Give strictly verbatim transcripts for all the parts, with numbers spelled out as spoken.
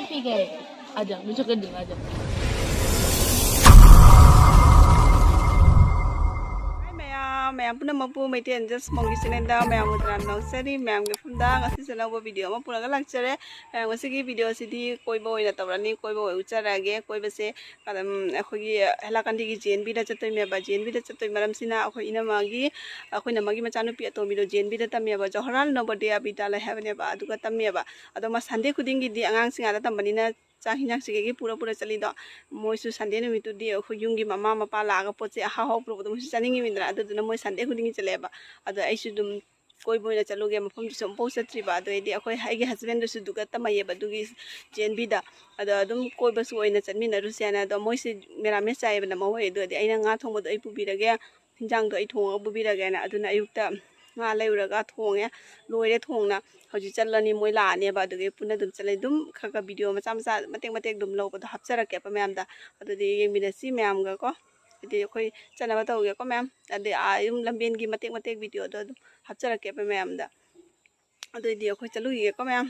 ठीक है, आजा, मुझे कर दूंगा, आजा। Hi ꯃꯌꯥꯝ, ꯃꯌꯥꯝ ꯄꯨꯝꯅꯃꯛꯄꯨ ꯃꯩꯇꯩ ꯑꯦꯟꯖꯦꯜꯁ ꯃꯣꯝꯒꯤ ꯆꯦꯅꯦꯜꯗ ꯃꯌꯥꯝꯕꯨ ꯇꯔꯥꯝꯅ ꯑꯣꯛꯆꯔꯤ꯫ ꯃꯌꯥꯝꯒꯤ ꯃꯐꯝꯗ ꯉꯁꯤꯁꯨ ꯑꯅꯧꯕ ꯚꯤꯗꯤꯑꯣ ꯑꯃ ꯄꯨꯔꯒ ꯂꯥꯛꯆꯔꯦ꯫ ꯃꯌꯥꯝ, ꯉꯁꯤꯒꯤ ꯚꯤꯗꯤꯑꯣꯁꯤꯗꯤ ꯀꯣꯏꯕ ꯑꯣꯏꯅ ꯇꯧꯔꯅꯤ, ꯀꯣꯏꯕ ꯑꯣꯏꯅ ꯎꯠꯆꯔꯛꯑꯒꯦ꯫ ꯀꯣꯏꯕꯁꯦ ꯑꯗꯨꯝ ꯑꯩꯈꯣꯏꯒꯤ ꯍꯦꯂꯥꯀꯥꯟꯗꯤꯒꯤ ꯖꯦ ꯑꯦꯟ ꯕꯤꯗ ꯆꯠꯇꯣꯏꯅꯦꯕ꯫ ꯖꯦ ꯑꯦꯟ ꯕꯤꯗ ꯆꯠꯇꯣꯏ ꯃꯔꯝꯁꯤꯅ ꯑꯩꯈꯣꯏ ꯏꯅꯝꯃꯒꯤ, ꯑꯩꯈꯣꯏ ꯏꯅꯝꯃꯒꯤ ꯃꯆꯥꯅꯨꯄꯤ ꯑꯇꯣꯝꯕꯤꯗꯣ ꯖꯦ ꯑꯦꯟ ꯕꯤꯗ ꯇꯝꯃꯦꯕ, ꯖꯋꯥꯍꯔꯂꯥꯜ ꯅꯕꯣꯗꯤꯌꯥ ꯕꯤꯗ꯭ꯌꯥꯂꯌꯥ ꯍꯥꯏꯕꯅꯦꯕ, ꯑꯗꯨꯒ ꯇꯝꯃꯦꯕ꯫ ꯑꯗꯣ ꯃꯥ ꯁꯟꯗꯦ ꯈꯨꯗꯤꯡꯒꯤꯗꯤ ꯑꯉꯥꯡꯁꯤꯡ ꯑꯥꯗ ꯇꯝꯕꯅꯤꯅ ꯆꯥꯛ ꯍꯤꯟꯖꯥꯡꯁꯤ ꯀꯩꯀꯩ ꯄꯨꯔ ꯄꯨꯔ ꯆꯠꯂꯤꯗꯣ, ꯃꯣꯏꯁꯨ ꯁꯟꯗꯦ ꯅꯨꯃꯤꯠꯇꯨꯗꯤ ꯑꯩꯈꯣꯏ ꯌꯨꯝꯒꯤ ꯃꯃꯥ ꯃꯄꯥ ꯂꯥꯛꯑꯒ ꯄꯣꯠ ꯆꯩ ꯑꯍꯥꯎ ꯑꯍꯥꯎ ꯄꯨꯔꯛꯄꯗꯣ ꯃꯣꯏꯁꯨ ꯆꯥꯅꯤꯡꯉꯤꯃꯤꯗꯅ꯫ ꯑꯗꯨꯗꯨꯅ ꯃꯣꯏ ꯁꯟꯗꯦ ꯈꯨꯗꯤꯡꯒꯤ ꯆꯠꯂꯦꯕ꯫ ꯑꯗꯣ ꯑꯩꯁꯨ ꯑꯗꯨꯝ ꯀꯣꯏꯕ ꯑꯣꯏꯅ ꯆꯠꯂꯨꯒꯦ, ꯃꯐꯝꯗꯨꯁꯨ ꯑꯃꯨꯛꯐꯥꯎ ꯆꯠꯇ꯭ꯔꯤꯕ꯫ ꯑꯗꯨ ꯑꯩꯗꯤ ꯑꯩꯈꯣꯏ, ꯑꯩꯒꯤ ꯍꯁꯕꯦꯟꯗꯨꯁꯨ ꯑꯗꯨꯒ ꯇꯝꯃꯛꯑꯦꯕ, ꯑꯗꯨꯒꯤ ꯖꯦ ꯑꯦꯟ ꯕꯤꯗ꯫ ꯑꯗꯣ ꯑꯗꯨꯝ ꯀꯣꯏꯕꯁꯨ ꯑꯣꯏꯅ ꯆꯠꯃꯤꯟꯅꯔꯨꯁꯦ ꯍꯥꯏꯅ꯫ ꯑꯗꯣ ꯃꯣꯏꯁꯦ ꯃꯦꯔꯥꯃꯦꯁ ꯆꯥꯏꯌꯦꯕ ꯅꯝꯃ ꯍꯣꯏ꯫ ꯑꯗꯨꯗꯤ ꯑꯩꯅ ꯉꯥ ꯊꯣꯡꯕꯗꯣ ꯑꯩ ꯄꯨꯕꯤꯔꯒꯦ, ꯍꯤꯟꯖꯥꯡꯗꯣ ꯑꯩ ꯊꯣꯡꯉꯒ ꯄꯨꯕꯤꯔꯒꯦꯅ꯫ ꯑꯗꯨꯅ ꯑꯌꯨꯛꯇ ꯉꯥ ꯂꯩꯔꯨꯔꯒ ꯊꯣꯡꯉꯦ, ꯂꯣꯏꯔꯦ ꯊꯣꯡꯅ꯫ ꯍꯧꯖꯤꯛ ꯆꯠꯂꯅꯤ, ꯃꯣꯏ ꯂꯥꯛꯑꯅꯦꯕ꯫ ꯑꯗꯨꯒꯤ ꯄꯨꯟꯅ ꯑꯗꯨꯝ ꯆꯠꯂꯦ꯫ ꯑꯗꯨꯝ ꯈꯔ ꯈꯔ ꯚꯤꯗꯤꯑꯣ ꯃꯆꯥ ꯃꯆꯥ ꯃꯇꯦꯛ ꯃꯇꯦꯛ ꯑꯗꯨꯝ ꯂꯧꯕꯗꯣ ꯍꯥꯞꯆꯔꯛꯀꯦꯕ ꯃꯌꯥꯝꯗ꯫ ꯑꯗꯨꯗꯤ ꯌꯦꯡꯃꯤꯟꯅꯁꯤ ꯃꯌꯥꯝꯒ ꯀꯣ꯫ ꯍꯥꯏꯗꯤ ꯑꯩꯈꯣꯏ ꯆꯠꯅꯕ ꯇꯧꯒꯦꯀꯣ ꯃꯌꯥꯝ꯫ ꯑꯗꯩ ꯑꯥ ꯌꯨꯝ ꯂꯝꯕꯦꯟꯒꯤ ꯃꯇꯦꯛ ꯃꯇꯦꯛ ꯚꯤꯗꯤꯑꯣꯗꯣ ꯑꯗꯨꯝ ꯍꯥꯞꯆꯔꯛꯀꯦꯕ ꯃꯌꯥꯝꯗ꯫ ꯑꯗꯨꯑꯣꯏꯗꯤ ꯑꯩꯈꯣꯏ ꯆꯠꯂꯨꯈꯤꯒꯦꯀꯣ ꯃꯌꯥꯝ꯫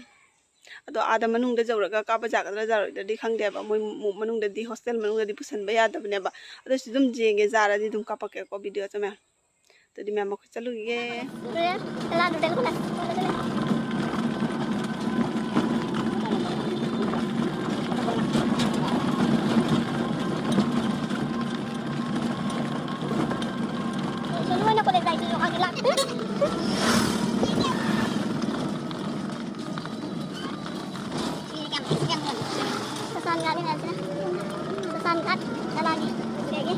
ꯑꯗꯣ ꯑꯥꯗ ꯃꯅꯨꯡꯗ ꯌꯧꯔꯒ ꯀꯥꯞꯄ ꯌꯥꯒꯗ꯭ꯔꯥ ꯌꯥꯔꯣꯏꯗ꯭ꯔꯗꯤ ꯈꯪꯗꯦꯕ꯫ ꯃꯣꯏ ꯃꯨ-, ꯃꯅꯨꯡꯗꯗꯤ, ꯍꯣꯁꯇꯦꯜ ꯃꯅꯨꯡꯗꯗꯤ ꯄꯨꯁꯟꯕ ꯌꯥꯗꯕꯅꯦꯕ꯫ ꯑꯗꯨꯁꯨ ꯑꯗꯨꯝ ꯌꯦꯡꯒꯦ, ꯌꯥꯔꯗꯤ ꯑꯗꯨꯝ ꯀꯥꯞꯄꯛꯀꯦꯀꯣ ꯚꯤꯗꯤꯑꯣꯁꯦ ꯃꯌꯥꯝ꯫ ꯑꯗꯨꯗꯤ ꯃꯌꯥꯝ ꯑꯩꯈꯣꯏ ꯆꯠꯂꯨꯈꯤꯒꯦ꯫ ꯁꯣꯁꯥꯟ ꯒꯥꯔꯤ ꯃꯌꯥꯝꯁꯤꯅ꯫ ꯁꯣꯁꯥꯟ ꯒꯥꯔꯤ ꯆꯂꯥꯒꯤ꯫ ꯁꯤꯗꯒꯤ꯫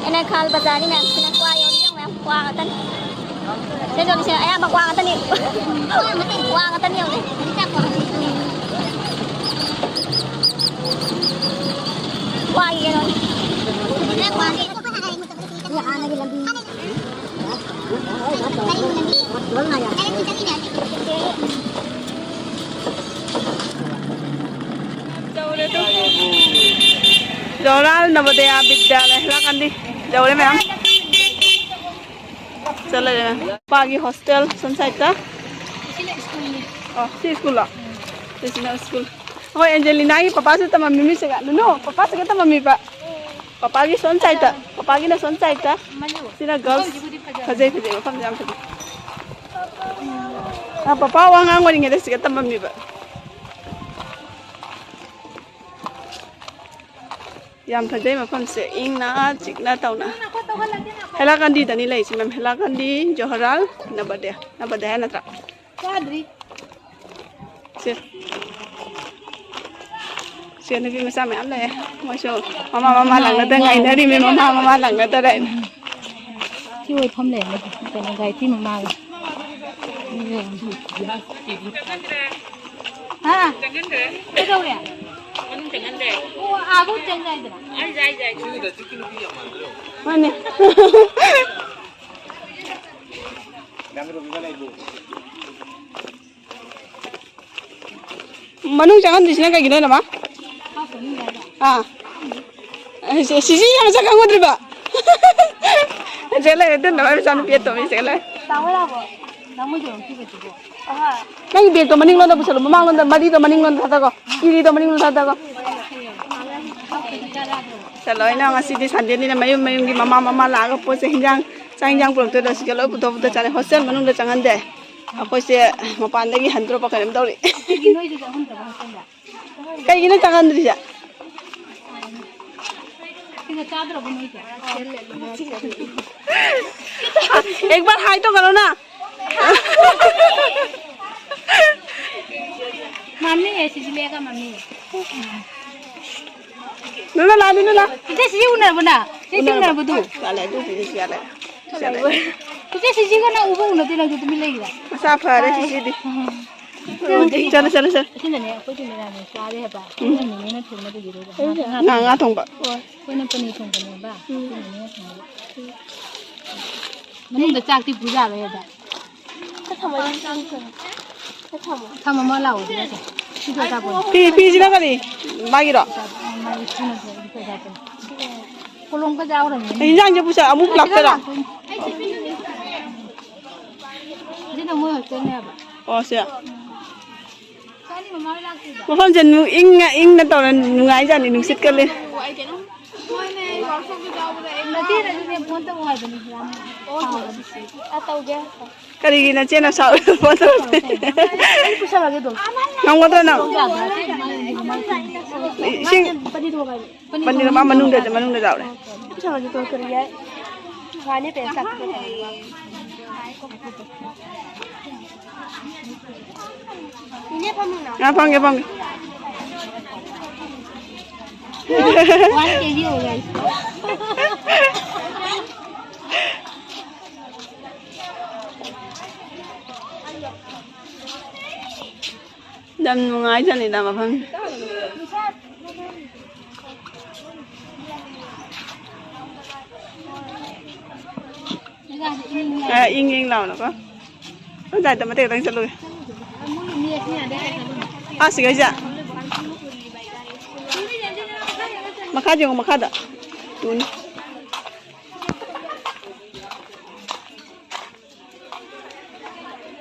ꯑꯩꯅ ꯈꯥꯜ ꯕꯖꯥꯔꯅꯤ ꯃꯌꯥꯝꯁꯤꯅ ꯀ꯭ꯋꯥ ꯌꯣꯜꯂꯤ, ꯃꯌꯥꯝ ꯀ꯭ꯋꯥ ꯉꯥꯛꯇꯅꯤ꯫ ꯁꯦ ꯖꯣꯟꯁꯦ ꯑꯌꯥꯝꯕ ꯀ꯭ꯋꯥ ꯉꯥꯛꯇꯅꯤ꯫ ꯀ꯭ꯋꯥ ꯉꯥꯛꯇꯅꯤ ꯌꯦꯡꯉꯨꯅꯦ꯫ ꯀ꯭ꯋꯥꯒꯤ ꯀꯩꯅꯣꯅꯤ꯫ ꯖꯋꯥꯍꯔꯂꯥꯜ ꯅꯕꯣꯗꯌꯥ ꯕꯤꯗ꯭ꯌꯥꯂꯌ ꯍꯦꯂꯥꯀꯥꯟꯗꯤ ꯌꯧꯔꯦ ꯃꯌꯥꯝ꯫ ꯆꯠꯂꯒꯦ ꯃꯌꯥꯝ꯫ ꯅꯨꯄꯥꯒꯤ ꯍꯣꯁꯇꯦꯜ ꯁꯣꯝ ꯁꯥꯏꯠꯇ꯫ ꯑꯣ, ꯁꯤ ꯁ꯭ꯀꯨꯜꯂꯣ? ꯁꯤꯁꯤꯅ ꯁ꯭ꯀꯨꯜ꯫ ꯍꯣꯏ, ꯑꯦꯟꯖꯦꯂꯤꯅꯥꯒꯤ ꯄꯄꯥꯁꯨ ꯇꯝꯃꯝꯃꯤ, ꯃꯤ ꯁꯤꯒ꯫ ꯅꯨꯅꯨ, ꯄꯄꯥ ꯁꯤꯒ ꯇꯝꯃꯝꯃꯤꯕ꯫ ꯄꯄꯥꯒꯤ ꯁꯣꯝ ꯁꯥꯏꯠꯇ, ꯄꯄꯥꯒꯤꯅ ꯁꯣꯝ ꯁꯥꯏꯠꯇ꯫ ꯁꯤꯅ ꯒꯔꯜꯁ꯫ ꯐꯖꯩ, ꯐꯖꯩ, ꯃꯐꯝꯁꯦ ꯌꯥꯝ ꯐꯖꯩ꯫ ꯑ, ꯄꯄꯥ ꯋꯥ ꯉꯥꯡ ꯑꯣꯏꯔꯤꯉꯩꯗ ꯁꯤꯒ ꯇꯝꯃꯝꯃꯤꯕ꯫ ꯌꯥꯝ ꯐꯖꯩ ꯃꯐꯝꯁꯦ, ꯏꯪꯅ ꯆꯤꯛꯅ ꯇꯧꯅ꯫ ꯍꯦꯂꯥꯀꯥꯟꯗꯤꯗꯅꯤ ꯂꯩꯔꯤꯁꯦ, ꯃꯦꯝ꯫ ꯍꯦꯂꯥꯀꯥꯟꯗꯤ, ꯖꯣꯍꯔꯂꯥꯜ, ꯅꯕꯣꯗꯌꯥ꯫ ꯅꯕꯣꯗꯌꯥ ꯅꯠꯇ꯭ꯔꯥ? ꯆꯥꯗ꯭ꯔꯤ꯫ ꯁꯦ꯫ ꯁꯦ, ꯅꯨꯄꯤ ꯃꯆꯥ ꯃꯌꯥꯝ ꯂꯩꯌꯦ꯫ ꯃꯣꯏꯁꯨ ꯃꯃꯥ, ꯃꯃꯥ ꯂꯥꯛꯅꯗ ꯉꯥꯏꯅꯔꯤꯃꯤ, ꯃꯃꯥ, ꯃꯃꯥ ꯂꯥꯛꯅꯗꯔꯦ꯫ ꯁꯤ ꯑꯣꯏ ꯐꯝ ꯂꯩꯔꯝꯃꯦ꯫ ꯀꯩꯅꯣ, ꯒꯥꯏꯇꯤ ꯃꯃꯥꯒ꯫ ꯍꯥ? ꯀꯩꯗꯧꯔꯦ? ꯑꯣ, ꯑꯥꯕꯨ ꯆꯪ ꯌꯥꯏꯗꯅ꯫ ꯃꯥꯅꯦ꯫ ꯃꯅꯨꯡ ꯆꯪꯍꯟꯗ꯭ꯔꯤꯁꯤꯅ ꯀꯩꯒꯤꯅꯣ, ꯅꯃ? ꯑꯥ꯫ ꯁꯤ-, ꯁꯤꯁꯤ ꯌꯥꯝ ꯃꯁꯛ ꯈꯪꯉꯨꯗ꯭ꯔꯤꯕ? ꯁꯦ ꯂꯩꯔꯦ, ꯇꯨ ꯅꯃ ꯃꯆꯥꯅꯨꯄꯤ ꯑꯇꯣꯝꯕꯤ ꯁꯦ ꯂꯩꯔꯦ꯫ ꯅꯪꯒꯤ ꯕꯦꯒꯇꯣ ꯃꯅꯤꯡꯂꯣꯝꯗ ꯄꯨꯁꯜꯂꯨ, ꯃꯃꯥꯡꯂꯣꯝꯗ, ꯃꯔꯤꯗꯣ ꯃꯅꯤꯡꯂꯣꯝꯗ ꯊꯥꯗꯒꯣ, ꯀꯤꯔꯤꯗꯣ ꯃꯅꯤꯡꯂꯣꯝꯗ ꯊꯥꯗꯒꯣ꯫ ꯆꯠꯂꯣ, ꯑꯩꯅ ꯉꯁꯤꯗꯤ ꯁꯟꯗꯦꯅꯤꯅ ꯃꯌꯨꯝ ꯃꯌꯨꯝꯒꯤ ꯃꯃꯥ ꯃꯃꯥ ꯂꯥꯛꯑꯒ ꯄꯣꯠ ꯆꯩ, ꯍꯤꯟꯖꯥꯡ, ꯆꯥꯛ ꯍꯤꯟꯖꯥꯡ ꯄꯨꯔꯛꯇꯣꯏꯗꯣ ꯁꯤꯒ ꯂꯣꯏ ꯄꯨꯊꯣꯛ ꯄꯨꯊꯣꯛ ꯆꯥꯅꯩ꯫ ꯍꯣꯁꯇꯦꯜ ꯃꯅꯨꯡꯗ ꯆꯪꯍꯟꯗꯦ꯫ ꯑꯩꯈꯣꯏꯁꯦ ꯃꯄꯥꯟꯗꯒꯤ ꯍꯟꯗꯣꯔꯛꯄ ꯀꯩꯅꯣꯝ ꯇꯧꯔꯤ꯫ ꯀꯩꯒꯤꯅꯣ ꯆꯪꯍꯟꯗ꯭ꯔꯤꯁꯦ? ꯁꯤꯒ ꯆꯥꯗ꯭ꯔꯕꯣ ꯅꯣꯏꯁꯦ? एक बार हाय तो करो ना। ꯃꯥꯝꯅꯤ ꯑꯦ, ꯁꯤꯁꯨ ꯂꯦꯛꯑꯒ ꯃꯥꯝꯅꯤ꯫ ꯅꯨꯅ ꯂꯥ, ꯅꯨꯅ ꯂꯥ꯫ ꯏꯆꯦ, ꯁꯤꯁꯦ ꯎꯅꯔꯕꯣ ꯅꯪ? ꯁꯤ, ꯁꯤ ꯎꯅꯔꯕꯣ? ꯎꯅꯔꯕꯣ ꯑꯗꯨ? ꯌꯥꯜꯂꯦ, ꯑꯗꯨ ꯁꯤꯁꯦ ꯌꯥꯜꯂꯦ꯫ ꯁꯤ ꯌꯥꯜꯂꯦ꯫ ꯏꯆꯦ ꯁꯤꯁꯤꯒ ꯅꯪ ꯎꯕ ꯎꯅꯗꯦ, ꯅꯪꯁꯨ ꯇꯨꯃꯤꯟ ꯂꯩꯈ꯭ꯔꯦ꯫ ꯃꯁꯥ ꯐꯔꯦ ꯁꯤꯁꯤꯗꯤ꯫ ꯎꯝ꯫ ꯆꯠꯂꯣ, ꯆꯠꯂꯣ, ꯆꯠꯂꯣ꯫ ꯑꯁꯤꯅꯅꯦ ꯑꯩꯈꯣꯏ ꯇꯨꯃꯤꯟꯅꯅꯦ ꯆꯥꯔꯦ ꯍꯥꯏꯕ꯫ ꯎꯝ꯫ ꯑꯩꯅ ꯅꯦꯅꯦꯅ ꯊꯣꯡꯕꯗꯨꯒꯤꯗꯨꯗ ꯉꯥ ꯉꯥ, ꯉꯥ ꯊꯣꯡꯕ꯫ ꯑꯩꯈꯣꯏꯅ ꯄꯅꯤꯔ ꯊꯣꯡꯕꯅꯦꯕ꯫ ꯎꯝ꯫ ꯑꯩꯈꯣꯏ ꯅꯦꯅꯦꯅ ꯊꯣꯡꯕ꯫ ꯃꯅꯨꯡꯗ ꯆꯥꯛꯇꯤ ꯄꯨꯖꯥꯔꯣꯏ ꯍꯥꯏꯕ꯫ ꯊꯝꯃꯝꯃꯣ ꯂꯥꯛꯑꯣ ꯑꯗꯨꯒ ꯁꯤꯗ ꯑꯆꯥꯄꯣꯠ꯫ ꯐꯤ, ꯐꯤꯁꯤꯅ ꯀꯔꯤ? ꯃꯥꯒꯤꯔꯣ? ꯃꯥꯒꯤ ꯁꯤꯅ ꯊꯣꯡ-, ꯀꯣꯂꯣꯝꯒ ꯌꯥꯎꯔꯝꯒꯅꯤ꯫ ꯏꯟꯖꯥꯡꯁꯦ ꯄꯨꯁꯜ-, ꯑꯃꯨꯛ ꯂꯥꯛꯇꯣꯏꯔꯣ? ꯁꯤꯅ ꯃꯣꯏ ꯍꯣꯁꯇꯦꯜꯅꯦ ꯍꯥꯏꯕ꯫ ꯑꯣ, ꯁꯦ꯫ ꯃꯐꯝꯁꯦ ꯅꯨ-, ꯏꯪꯉ ꯏꯪꯅ ꯇꯧꯔ ꯅꯨꯡꯉꯥꯏꯖꯥꯠꯅꯤ, ꯅꯨꯡꯁꯤꯠꯀ ꯂꯩ꯫ ꯅꯆꯦꯅꯁꯨꯅꯦ ꯐꯣꯟ ꯇꯧ ꯍꯥꯏꯕꯅꯤ꯫ ꯀꯔꯤꯒꯤ ꯅꯆꯦꯅ ꯁꯥꯎꯔꯤꯕ ꯐꯣꯟ ꯇꯧꯔꯛꯇꯦ? ꯑꯩ ꯄꯨꯁꯜꯂꯒꯦ ꯑꯗꯨꯝ꯫ ꯉꯝꯒꯗ꯭ꯔꯣ ꯅꯪ? ꯏꯁꯤꯡ ꯄꯅꯤꯔ ꯃꯥ ꯃꯅꯨꯡꯗ, ꯃꯅꯨꯡꯗ ꯌꯥꯎꯔꯦ꯫ ꯑꯩ ꯄꯨꯁꯜꯂꯒꯦ ꯑꯗꯨꯝ, ꯀꯔꯤ ꯌꯥꯏ? ꯐꯅꯤ ꯄꯦꯁ ꯂꯥꯛꯄꯗꯣ꯫ ꯏꯅꯦ ꯐꯝꯃꯨꯅ꯫ ꯑ, ꯐꯝꯒꯦ, ꯐꯝꯒꯦ꯫ वन केजी हो गया इसको। ꯌꯥꯝ ꯅꯨꯡꯉꯥꯏꯖꯥꯠꯅꯤꯗ ꯃꯐꯝꯁꯦ꯫ ꯑ, ꯏꯪ ꯏꯪ ꯂꯥꯎꯅꯀꯣ꯫ ꯑꯗꯥꯏꯗ ꯃꯇꯦꯛ ꯈꯤꯇꯪ ꯆꯠꯂꯨꯒꯦ꯫ ꯑꯥ, ꯁꯤꯒꯩꯁꯦ꯫ ꯃꯈꯥꯗ ꯌꯦꯡꯉꯣ, ꯃꯈꯥꯗ꯫ ꯎꯅꯤ꯫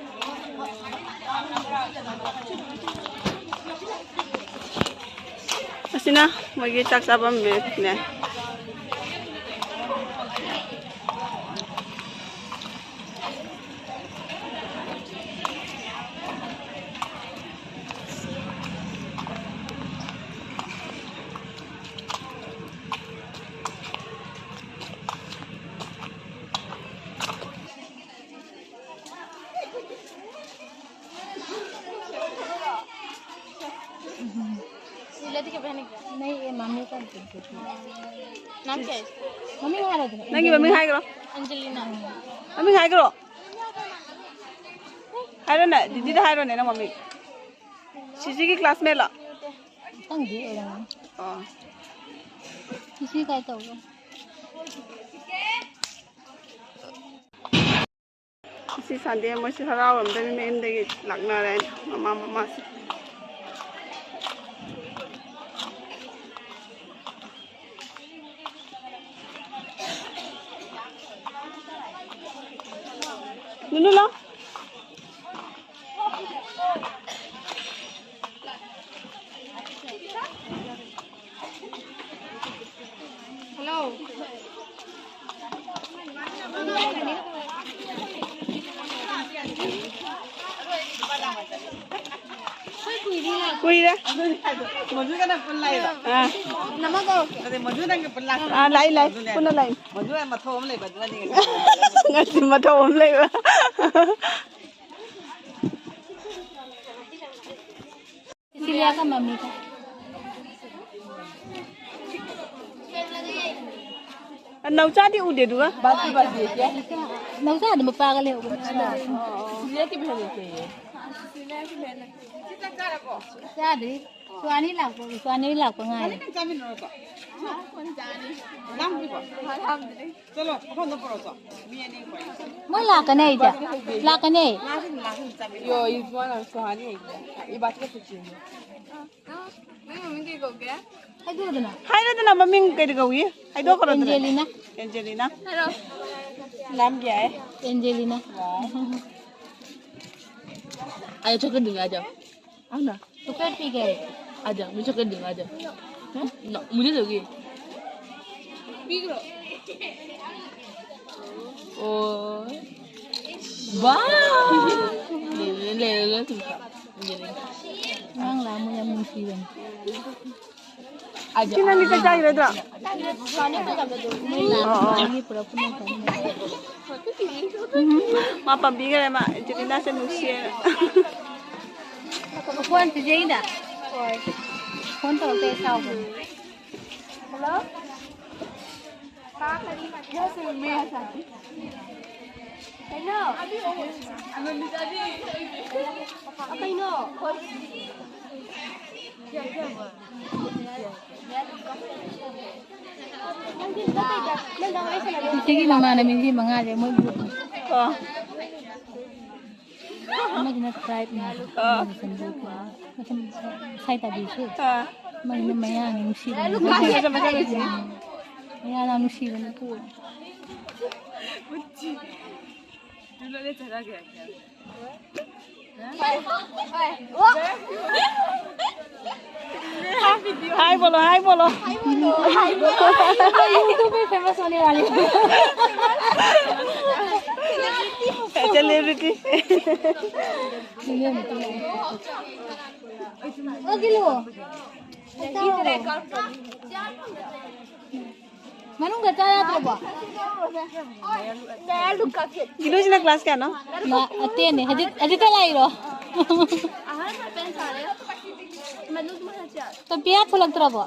ꯑꯁꯤꯅ ꯃꯣꯏꯒꯤ ꯆꯥꯛ ꯆꯥꯐꯝ ꯃꯦꯁꯅꯦ꯫ ꯁꯤꯂꯗꯤ ꯀꯩ ꯍꯥꯏꯅꯤꯡꯒꯦ? नहीं, ये मम्मी का। नाम क्या है इसका? मम्मी कहाँ रहती है? ꯅꯪꯒꯤ ꯃꯃꯤꯡ ꯍꯥꯏꯈ꯭ꯔꯣ꯫ ꯑꯟꯖꯂꯤꯅ꯫ ꯃꯃꯤꯡ ꯍꯥꯏꯈ꯭ꯔꯣ꯫ ꯍꯥꯏꯔꯣꯅꯦ, ꯗꯤꯗꯤꯗ ꯍꯥꯏꯔꯣꯅꯦ ꯅꯪ ꯃꯃꯤꯡ꯫ ꯁꯤꯁꯤꯒꯤ classmate ꯂꯣ? ꯈꯪꯗꯦ, ꯑꯣꯏꯔꯝꯒꯅꯤ꯫ ꯑꯣ꯫ ꯁꯤꯁꯤ ꯀꯥꯏ ꯇꯧꯕ? ꯉꯁꯤ Sunday ꯃꯣꯏꯁꯨ ꯍꯔꯥꯎꯔꯝꯗꯣꯏꯅꯤ, ꯃꯌꯨꯝꯗꯒꯤ ꯂꯥꯛꯅꯔꯦ ꯃꯃꯥ ꯃꯃꯥꯁꯤꯡ꯫ ꯅꯨꯅꯨ ꯂꯥꯎ꯫ Hello. ꯀꯨꯏꯔꯦ꯫ ꯃꯗꯨꯒꯅ ꯄꯨꯟ ꯂꯥꯛꯏꯔꯣ? ꯑꯥ꯫ ꯅꯃꯒꯣ꯫ ꯑꯗꯩ ꯃꯗꯨ ꯅꯪꯒ ꯄꯨꯟ ꯂꯥꯛꯄ꯫ ꯑꯥ, ꯂꯥꯛꯏ, ꯂꯥꯛꯏ꯫ ꯑꯗꯨꯅꯦ꯫ ꯄꯨꯟꯅ ꯂꯥꯛꯏ꯫ ꯃꯗꯨ ꯃꯊꯧ ꯑꯃ ꯂꯩꯕ ꯑꯗꯨꯅꯅꯦ ꯉꯁꯤ꯫ ꯉꯁꯤ ꯃꯊꯧ ꯑꯃ ꯂꯩꯕ꯫ ꯁꯤꯁꯤꯂꯤꯌꯥꯒ ꯃꯃꯤꯒ꯫ ꯅꯥꯎꯆꯥꯗꯤ ꯎꯗꯦ ꯑꯗꯨꯒ꯫ ꯅꯥꯎꯆꯥꯗꯤ ꯃꯄꯥꯒ ꯂꯩꯍꯧꯕꯅꯦ꯫ ꯆꯥꯗ꯭ꯔꯤ꯫ ꯁꯨꯍꯥꯅꯤ ꯂꯥꯛꯄ, ꯁꯨꯍꯥꯅꯤ ꯂꯥꯛꯄ ꯉꯥꯏꯔꯤ꯫ ꯆꯠꯂꯣ, ꯄꯨꯈꯝꯗꯣ ꯄꯨꯔꯛꯑꯣ ꯆꯣ꯫ ꯃꯤ ꯑꯅꯤ ꯄꯨꯔꯛꯑꯣ꯫ ꯃꯣꯏ ꯂꯥꯛꯀꯅꯤ ꯑꯩꯗꯤ꯫ ꯂꯥꯛꯀꯅꯤ꯫ ꯂꯥꯛꯀꯅꯤ, ꯂꯥꯛꯀꯅꯤ, ꯆꯥꯃꯤꯟꯅꯔꯣ꯫ ꯌꯣ, ꯏꯕꯥꯅꯤ ꯁꯨꯍꯥꯅꯤ ꯍꯩ꯫ ꯏꯕꯥꯅꯤ ꯈꯛꯇ ꯆꯦꯟꯁꯦ꯫ ꯅꯪ ꯃꯃꯤꯡ ꯀꯩ ꯀꯧꯒꯦ? ꯍꯥꯏꯗꯣꯛꯑꯣꯗꯅ꯫ ꯍꯥꯏꯔꯣꯗꯅ, ꯃꯃꯤꯡ ꯀꯩ ꯀꯧꯏ? ꯍꯥꯏꯗꯣꯛꯈ꯭ꯔꯣꯗꯅ꯫ ꯑꯦꯟꯖꯦꯂꯤꯅꯥ꯫ ꯑꯦꯟꯖꯦꯂꯤꯅꯥ꯫ ꯍꯥꯏꯔꯣ꯫ ꯅꯥꯝ ꯀꯌꯥ ꯍꯥꯏ? ꯑꯦꯟꯖꯦꯂꯤꯅꯥ꯫ ꯋꯥꯎ꯫ ꯑꯩ ꯆꯠꯀꯗꯣꯏꯅꯦ ꯑꯗꯣ꯫ ꯑꯅ꯫ ꯆꯣꯀ꯭ꯂꯦꯠ ꯄꯤꯒꯦ꯫ ꯑꯗꯣ, ꯃꯤ ꯆꯠꯀꯗꯣꯏꯅꯦ ꯑꯗꯣ꯫ ꯍꯥ? ꯅꯣ, ꯃꯨꯟꯖꯜꯂꯨꯒꯦ꯫ ꯄꯤꯈ꯭ꯔꯣ꯫ ꯑꯣ꯫ ꯕꯥ! ꯂꯩꯔꯦ, ꯂꯩꯔꯦ, ꯂꯩꯔꯦ, ꯂꯩꯔꯦ꯫ ꯑꯉꯥꯡ ꯂꯥꯛꯑꯝꯃꯣ, ꯌꯥꯝ ꯅꯨꯡꯁꯤꯕꯅꯤ꯫ ꯁꯤ ꯅꯪꯗꯤ ꯆꯥꯛ ꯆꯥꯈꯤꯔꯣꯏꯗ꯭ꯔꯣ? ꯃꯣꯏ ꯂꯥꯛꯑꯝꯃꯣ, ꯑꯣ, ꯑꯣ꯫ ꯃꯤ ꯄꯨꯔꯛꯄꯅ ꯐꯅꯤ꯫ ꯎꯝ, ꯃꯥ ꯄꯥꯝꯕꯤꯈꯔꯦ, ꯃꯥ ꯑꯦꯟꯖꯦꯂꯤꯅꯥꯁꯦ ꯅꯨꯡꯁꯤꯌꯦꯅ꯫ ꯐꯣꯟ ꯆꯤꯆꯦꯒꯤꯗ꯫ ꯐꯣꯟ ꯇꯧꯔꯛꯇꯦ, ꯁꯥꯎꯕꯅꯤ꯫ ꯍꯜꯂꯣ? ꯀꯩꯅꯣ? ꯀꯩꯅꯣ? ꯏꯆꯦꯒꯤ ꯃꯃꯥꯟꯅꯕꯤꯁꯤ ꯃꯉꯥꯁꯦ ꯃꯣꯏ group ꯅꯤ꯫ ꯑꯣ꯫ ꯑꯃꯁꯤꯅ tribe ꯅꯤ꯫ ꯑꯥ꯫ ꯑꯃꯁꯤꯅ ꯁꯥꯏ ꯇꯥꯕꯤꯁꯨ꯫ ꯑꯥ꯫ ꯑꯃꯁꯤꯅ ꯃꯌꯥꯡ ꯅꯨꯡꯁꯤꯕꯅꯤ꯫ ꯃꯆꯥ ꯃꯆꯥ ꯂꯩꯁꯤꯅꯤ꯫ ꯃꯌꯥꯡ ꯌꯥꯝ ꯅꯨꯡꯁꯤꯕꯅꯤ꯫ हाय बोलो, हाय बोलो। YouTube में famous होने वाली हूँ। सेलिब्रिटी। ओ गिलू। ꯃꯅꯨꯡꯗ ꯆꯥ ꯌꯥꯗ꯭ꯔꯕꯣ? ꯀꯤꯂꯨꯁꯤꯅ ꯀ꯭ꯂꯥꯁ ꯀꯌꯥꯅꯣ? ꯃꯥ ꯑꯇꯦꯟꯅꯦ꯫ ꯍꯧꯖꯤꯛ, ꯍꯧꯖꯤꯛꯇ ꯂꯥꯛꯏꯔꯣ? ꯇꯣꯝꯕꯤ ꯌꯥ ꯊꯣꯛꯂꯛꯇ꯭ꯔꯕꯣ?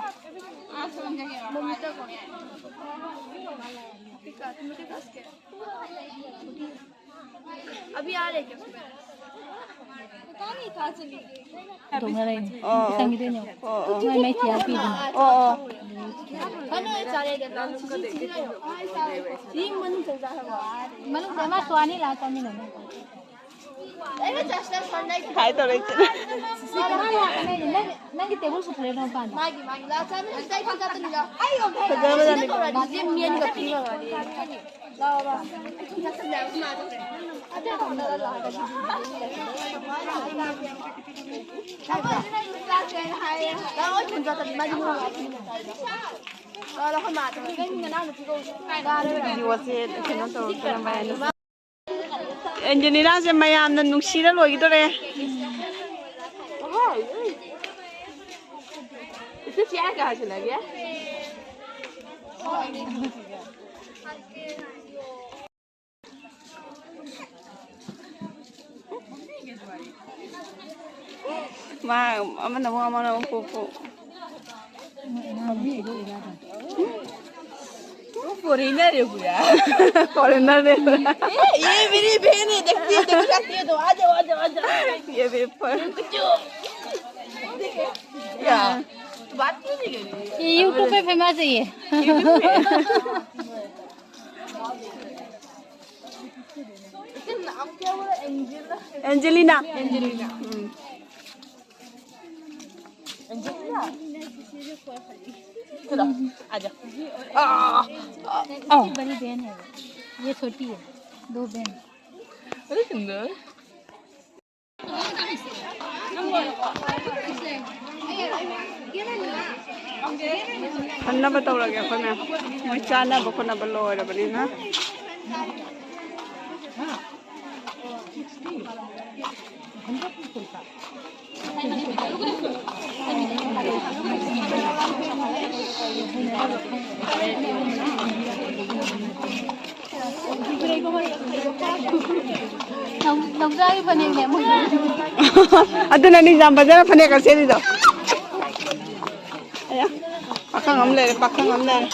ꯇꯣꯡꯅꯔꯛꯏꯅꯦ꯫ ꯑꯣ, ꯑꯣ꯫ ꯁꯪꯒꯤꯗꯣꯏꯅꯦ꯫ ꯑꯣ, ꯑꯣ꯫ ꯃꯥꯏ ꯃꯥꯏ ꯊꯤꯌꯥ ꯄꯤꯗꯅ꯫ ꯑꯣ, ꯑꯣ꯫ ꯃꯅꯨꯡꯗ ꯃꯥ ꯁꯣ ꯑꯅꯤ ꯂꯥꯛ ꯆꯪꯃꯤꯟꯅꯅꯤ꯫ ꯍꯥꯏ ꯇꯧꯔꯛꯏꯁꯦ꯫ ꯅꯪ, ꯅꯪꯒꯤ ꯇꯦꯕꯜ ꯄꯨꯊꯣꯔꯛꯑꯦ ꯅꯪ ꯃꯄꯥꯟꯗ꯫ ꯐꯖꯕꯖꯥꯠꯅꯤ꯫ ꯚꯤꯗꯤꯑꯣꯁꯦ ꯀꯩꯅꯣ ꯇꯧꯔꯛꯇꯅ ꯃꯌꯥꯝꯅ ꯑꯦꯟꯖꯦꯂꯤꯅꯥꯁꯦ ꯃꯌꯥꯝꯅ ꯅꯨꯡꯁꯤꯔ ꯂꯣꯏꯈꯤꯗꯣꯔꯦ꯫ ꯃꯥ ꯑꯃꯅ ꯑꯃꯨꯛ, ꯑꯃꯅ ꯑꯃꯨꯛ ꯄꯨ, ꯄꯨ꯫ फॉरेनर है पूरा। फॉरेनर है पूरा। ये मेरी बहन है, देखती है, देखो, जाती है तो आ जाओ, आ जाओ, आ जाओ। ये भी फॉरेन। क्या? बात क्यों नहीं कर रही? ये YouTube पे फेमस है ये। इसका नाम क्या हुआ? एंजेला। एंजेलिना। एंजेलिना। हम्म। एंजेलिना। चलो, आजा। आ, आ, आ। बड़ी बहन है वो। ये छोटी है। दो बहन। अरे सुंदर। ꯈꯟꯅꯕ ꯇꯧꯔꯒꯦ ꯑꯩꯈꯣꯏ ꯃꯌꯥꯝ꯫ ꯃꯣꯏ ꯆꯥꯅꯕ ꯈꯣꯠꯅꯕ ꯂꯣꯏꯔꯕꯅꯤꯅ꯫ ꯅꯧ-, ꯅꯧꯖꯥꯒꯤ ꯐꯅꯦꯛꯅꯦ ꯃꯣꯏ꯫ ꯑꯗꯨꯅꯅꯤ ꯌꯥꯝ ꯐꯖꯅ ꯐꯅꯦꯛꯀ ꯁꯦꯠꯂꯤꯗꯣ꯫ ꯑꯌꯥ, ꯄꯥꯈꯪ ꯑꯃ ꯂꯩꯔꯦ, ꯄꯥꯈꯪ ꯑꯃ ꯂꯩꯔꯦ꯫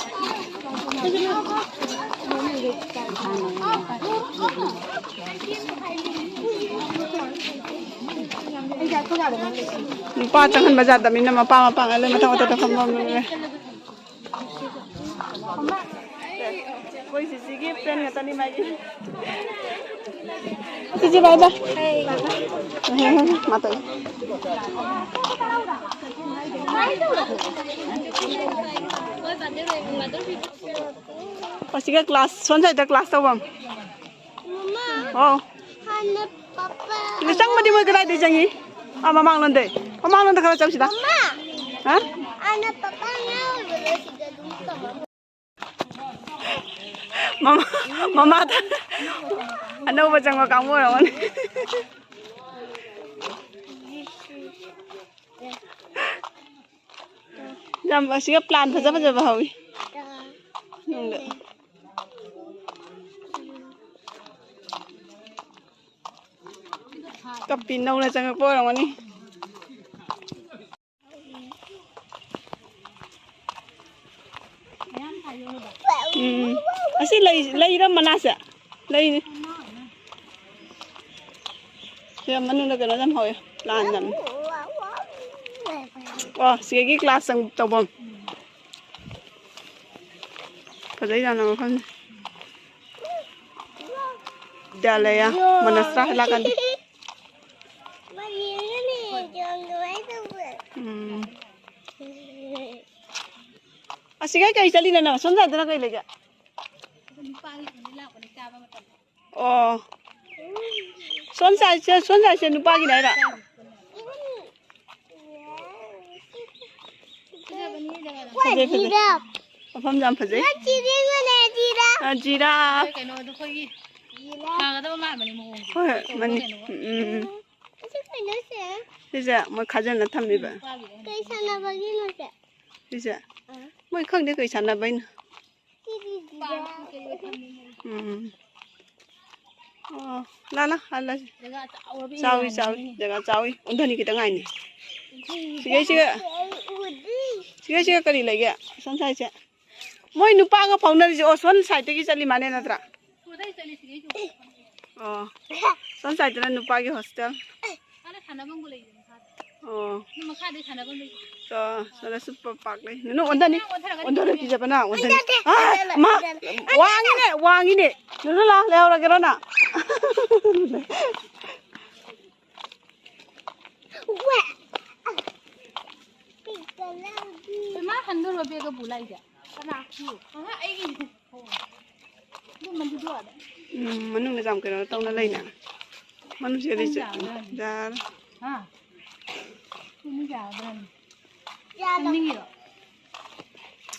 ꯅꯨꯄꯥ ꯆꯪꯍꯟꯕ ꯌꯥꯗꯕꯅꯤꯅ ꯃꯄꯥ ꯃꯄꯥ ꯉꯥꯏ ꯂꯣꯏ ꯃꯊꯪ ꯃꯊꯪ ꯐꯝꯐꯝ ꯂꯣꯏ꯫ ꯑꯩꯈꯣꯏ ꯆꯤꯆꯦꯒꯤ ꯐ꯭ꯔꯦꯟ ꯉꯥꯛꯇꯅꯤ ꯃꯥꯒꯤ꯫ ꯆꯤꯆꯦ ꯕꯥꯏ ꯕꯥꯏ꯫ ꯃꯥ ꯇꯧꯏ꯫ ꯑꯁꯤꯒ ꯀ꯭ꯂꯥꯁ, ꯁꯣꯝ ꯁꯥꯏꯗ ꯀ꯭ꯂꯥꯁ ꯇꯧꯐꯝ꯫ ꯃꯃꯥ, ꯍꯥꯎ꯫ ꯍꯥꯟꯅ ꯄꯄꯥ ꯁꯤꯗ ꯆꯪꯕꯗꯤ ꯃꯣꯏ ꯀꯗꯥꯏꯗꯩ ꯆꯪꯉꯤ? ꯑꯥ, ꯃꯃꯥꯡꯂꯣꯝꯗꯩ꯫ ꯃꯃꯥꯡꯂꯣꯝꯗ ꯈꯔ ꯆꯪꯁꯤꯗ꯫ ꯃꯃꯥ, ꯍꯥ? ꯍꯥꯟꯅ ꯄꯄꯥ ꯑꯉꯥꯡ ꯑꯣꯏꯕꯗꯣ ꯁꯤꯗ ꯑꯗꯨꯝ ꯇꯧꯔꯝꯃꯤ꯫ ꯃꯃꯥ, ꯃꯃꯥꯗ ꯑꯅꯧꯕ ꯆꯪꯕ ꯀꯥꯡꯕꯨ ꯑꯣꯏꯔꯝꯒꯅꯤ꯫ ꯌꯥꯝ ꯑꯁꯤꯒ ꯄ꯭ꯂꯥꯟ ꯐꯖ ꯐꯖꯕ ꯍꯧꯋꯤ꯫ ꯅꯨꯡꯗ꯫ ꯀꯞꯄꯤ ꯅꯧꯅ ꯆꯪꯉꯛꯄ ꯑꯣꯏꯔꯝꯒꯅꯤ꯫ ꯎꯝ꯫ ꯑꯩꯅꯦ꯫ ꯁꯤ ꯃꯅꯨꯡꯗ ꯀꯩꯅꯣ ꯌꯥꯝ ꯍꯧꯋꯦ, plant ꯌꯥꯝ꯫ ꯑꯣ, ꯁꯤꯒꯤ class ꯆꯪ-, ꯇꯧꯐꯝ꯫ ꯐꯖꯩ ꯌꯥꯝꯅ ꯃꯐꯝꯁꯦ꯫ ꯕꯤꯗ꯭ꯌꯥꯂꯌꯥ, ꯃꯅꯁꯇ꯭ꯔꯥ ꯍꯥꯏ ꯂꯥꯛꯀꯥꯟꯗ꯫ ꯎꯝ꯫ ꯑꯁꯤꯒ ꯀꯩ ꯆꯠꯂꯤꯅꯣ ꯅꯪ? ꯁꯣꯝ ꯁꯥꯏꯗꯅ ꯀꯩ ꯂꯩꯒꯦ? ꯑꯣ꯫ ꯁꯣꯝ ꯁꯥꯏꯗꯁꯦ, ꯁꯣꯝ ꯁꯥꯏꯗꯁꯦ ꯅꯨꯄꯥꯒꯤꯅꯦ ꯍꯥꯏꯔꯣ? ꯐꯖꯩ, ꯐꯖꯩ꯫ ꯃꯐꯝꯁꯦ ꯌꯥꯝ ꯐꯖꯩ꯫ ꯑ, ꯖꯤꯔꯥꯐ꯫ ꯀꯩꯅꯣꯗꯣ ꯑꯩꯈꯣꯏꯒꯤ ꯊꯥꯒꯗꯕ ꯃꯥꯟꯕꯅꯤ ꯃꯑꯣꯡꯁꯦ꯫ ꯍꯣꯏ, ꯍꯣꯏ, ꯃꯅꯤ꯫ ꯎꯝ, ꯎꯝ, ꯎꯝ꯫ ꯁꯤꯁꯦ ꯃꯣꯏ ꯈꯥꯖꯤꯟꯅ ꯊꯝꯃꯤꯕ꯫ ꯀꯩ ꯁꯥꯟꯅꯕꯒꯤꯅꯣ ꯁꯦ? ꯁꯤꯁꯦ? ꯑꯥ꯫ ꯃꯣꯏ ꯈꯪꯗꯦ ꯀꯩ ꯁꯥꯟꯅꯕꯩꯅꯣ꯫ ꯎꯝ꯫ ꯑꯣ, ꯂꯥ, ꯂꯥ, ꯍꯜꯂꯁꯤ꯫ ꯆꯥꯎꯏ, ꯆꯥꯎꯏ, ꯖꯒꯥ ꯆꯥꯎꯏ꯫ ꯑꯣꯟꯊꯅꯤ ꯈꯤꯇꯪ ꯉꯥꯏꯅꯤ꯫ ꯁꯤꯒꯩꯁꯤꯒ, ꯁꯤꯒꯩꯁꯤꯒ ꯀꯔꯤ ꯂꯩꯒꯦ? ꯁꯣꯝ ꯁꯥꯏꯗꯁꯦ꯫ ꯃꯣꯏ ꯅꯨꯄꯥꯒ ꯐꯥꯎꯅꯔꯤꯁꯦ, ꯑꯣ, ꯁꯣꯝ ꯁꯥꯏꯗꯇꯒꯤ ꯆꯠꯂꯤ ꯃꯥꯅꯦ ꯅꯠꯇ꯭ꯔꯥ? ꯑꯣ, ꯁꯣꯝ ꯁꯥꯏꯗꯇꯅ ꯅꯨꯄꯥꯒꯤ hostel꯫ ꯑꯣ꯫ ꯁꯣꯝꯗꯁꯨ ꯄ-, park ꯂꯩ꯫ ꯅꯨꯅꯨ ꯑꯣꯟꯊꯅꯤ꯫ ꯑꯣꯟꯊꯔꯣꯏ, ꯀꯤꯖꯕꯅ ꯑꯣꯟꯊꯅꯤ꯫ ꯑꯥ, ꯃꯥ ꯋꯥꯡꯉꯤꯅꯦ, ꯋꯥꯡꯉꯤꯅꯦ꯫ ꯅꯨꯅꯨ ꯂꯥ, ꯂꯩꯍꯧꯔꯒꯦꯔꯣ ꯅꯪ? ꯃꯥ ꯍꯟꯗꯣꯔꯕ bag ꯄꯨ ꯂꯥꯛꯏꯁꯦ? ꯀꯅꯥ? ꯑꯍ, ꯑꯩꯒꯤꯅꯦ꯫ ꯑꯗꯨ ꯃꯗꯨꯗꯣ ꯑꯗ꯫ ꯎꯝ, ꯃꯅꯨꯡꯗ ꯌꯥꯝ ꯀꯩꯅꯣ ꯇꯧꯅ ꯂꯩꯅꯦ꯫ ꯃꯅꯨꯡꯁꯤꯗꯗꯤ ꯆ-, ꯌꯥꯔꯣꯏ꯫ ꯍꯥ? ꯁꯤꯅ ꯌꯥꯔꯗ꯭ꯔꯅꯦ? ꯌꯥꯗꯕ꯫ ꯆꯪꯅꯤꯡꯉꯤꯔꯣ?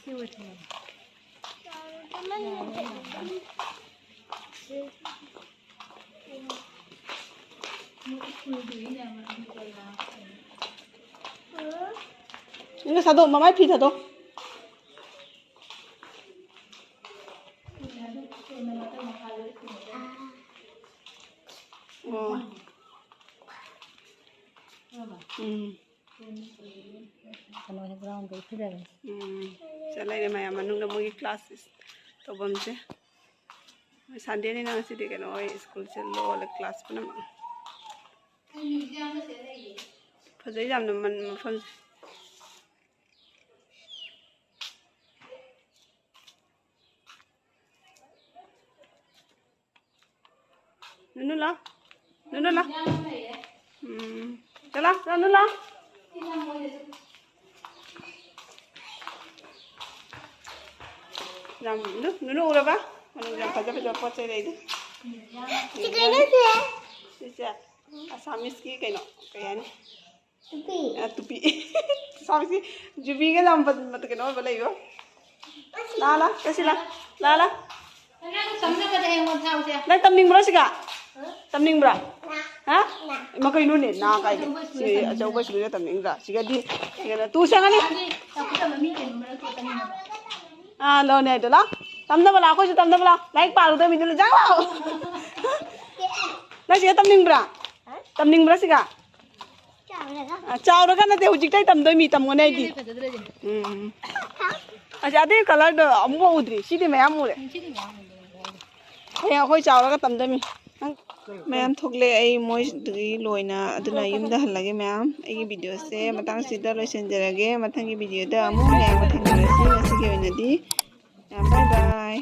ꯁꯤ ꯑꯣꯏ ꯊꯝꯃꯒꯦ꯫ ꯌꯥꯔꯣꯏ꯫ ꯏꯅꯣ, ꯊꯥꯗꯣꯛ, ꯃꯃꯥꯏ ꯐꯤ ꯊꯥꯗꯣꯛ꯫ ꯑꯣ꯫ ꯎꯝ꯫ ꯀꯩꯅꯣꯁꯦ, ground ꯗꯣ ꯐꯖꯔꯦ꯫ ꯎꯝ꯫ ꯁꯤꯗ ꯂꯩꯔꯦ ꯃꯌꯥꯝ ꯃꯅꯨꯡꯗ ꯃꯣꯏꯒꯤ class ꯇꯧꯐꯝꯁꯦ꯫ ꯁꯟꯗꯦꯅꯤꯅ ꯉꯁꯤꯗꯤ ꯀꯩꯅꯣ ꯍꯣꯏ ꯁ꯭ꯀꯨꯜꯁꯦ ꯂꯣꯜꯂꯦ, ꯀ꯭ꯂꯥꯁ ꯄꯨꯝꯅꯃꯛ꯫ ꯐꯖꯩ ꯌꯥꯝꯅ ꯃꯟ-, ꯃꯐꯝꯁꯦ꯫ ꯅꯨꯅꯨ ꯂꯥꯎ꯫ ꯅꯨꯅꯨ ꯂꯥꯎ꯫ ꯎꯝ꯫ ꯆꯠꯂꯣ, ꯅꯨꯅꯨ ꯂꯥꯎ꯫ ꯌꯥꯝ, ꯅꯨ-, ꯅꯨꯅꯨ ꯎꯔꯕ? ꯃꯅꯨꯡꯗ ꯌꯥꯝ ꯐꯖ ꯐꯖꯕ ꯄꯣꯠ ꯆꯩ ꯂꯩꯗꯣ꯫ ꯁꯤ ꯀꯩꯅꯣꯁꯦ? ꯁꯤꯁꯦ ꯑꯁꯥꯃꯤꯁꯀꯤ ꯀꯩꯅꯣ, ꯀꯩ ꯍꯥꯏꯅꯤ? ꯇꯨꯄꯤ꯫ ꯑ, ꯇꯨꯄꯤ꯫ ꯑꯁꯥꯃꯤꯁꯀꯤ ꯖꯨꯕꯤꯒ ꯌꯥꯝ ꯐꯖ-, ꯀꯩꯅꯣ ꯑꯣꯏꯕ ꯂꯩꯕꯣ꯫ ꯂꯥ, ꯂꯥ, ꯆꯠꯁꯤ ꯂꯥ꯫ ꯂꯥ, ꯂꯥ꯫ ꯑꯉꯥꯡ ꯇꯝꯅꯕꯗ ꯍꯌꯦꯡ ꯊꯥꯎꯁꯦ꯫ ꯅꯪ ꯇꯝꯅꯤꯡꯕ꯭ꯔꯣ ꯁꯤꯒ? ꯇꯝꯅꯤꯡꯕ꯭ꯔꯥ? ꯍꯥ? ꯏꯃꯥ, ꯀꯩꯅꯣꯅꯦ? ꯅꯥ ꯀꯥꯏꯗ? ꯁꯤ ꯑꯆꯧꯕ ꯁ꯭ꯀꯨꯜꯗ ꯇꯝꯅꯤꯡꯗ꯭ꯔꯥ? ꯁꯤꯒꯗꯤ ꯀꯩꯅꯣ, ꯇꯨ ꯆꯪꯉꯅꯤ꯫ ꯑꯥ, ꯂꯧꯅꯦ ꯍꯥꯏꯗꯣ, ꯂꯥꯎ꯫ ꯇꯝꯅꯕ ꯂꯥꯎ, ꯑꯩꯈꯣꯏꯁꯨ ꯇꯝꯅꯕ ꯂꯥꯎ꯫ ꯂꯥꯏꯔꯤꯛ ꯄꯥꯔꯨꯗꯕ ꯃꯤꯗꯨꯅ ꯆꯪ ꯂꯥꯎ꯫ ꯅꯪ ꯁꯤꯒ ꯇꯝꯅꯤꯡꯕ꯭ꯔꯥ? ꯇꯝꯅꯤꯡꯕ꯭ꯔꯥ ꯁꯤꯒ? ꯆꯥꯎꯔꯒ꯫ ꯑ, ꯆꯥꯎꯔꯒ ꯅꯠꯇꯦ, ꯍꯧꯖꯤꯛꯇꯩ ꯇꯝꯗꯣꯏꯃꯤ, ꯇꯝꯃꯣꯅꯦ ꯑꯩꯗꯤ꯫ ꯐꯖꯗ꯭ꯔꯗꯤ꯫ ꯎꯝ꯫ ꯑꯁ, ꯑꯗꯨꯏ ꯀꯂꯔꯗꯣ ꯑꯃꯨꯛꯐꯥꯎ ꯎꯗ꯭ꯔꯤ꯫ ꯁꯤꯗꯤ ꯃꯌꯥꯝ ꯎꯔꯦ꯫ ꯁꯤꯗꯤ ꯃꯌꯥꯝ ꯎꯔꯦ꯫ ꯍꯌꯦꯡ ꯑꯩꯈꯣꯏ ꯆꯥꯎꯔꯒ ꯇꯝꯗꯣꯏꯃꯤ꯫ ꯅꯪ ꯃꯌꯥꯝ ꯊꯣꯛꯂꯦ, ꯑꯩ ꯃꯣꯏꯗꯨꯒꯤ ꯂꯣꯏꯅ꯫ ꯑꯗꯨꯅ ꯌꯨꯝꯗ ꯍꯜꯂꯒꯦ ꯃꯌꯥꯝ꯫ ꯑꯩꯒꯤ ꯚꯤꯗꯤꯑꯣꯁꯦ ꯃꯇꯥꯡꯁꯤꯗ ꯂꯣꯏꯁꯤꯟꯖꯔꯒꯦ꯫ ꯃꯊꯪꯒꯤ ꯚꯤꯗꯤꯑꯣꯗ ꯑꯃꯨꯛ ꯃꯌꯥꯝ ꯊꯦꯡꯅꯔꯁꯤ꯫ ꯉꯁꯤꯒꯤ ꯑꯣꯏꯅꯗꯤ ꯌꯥꯝ bye bye꯫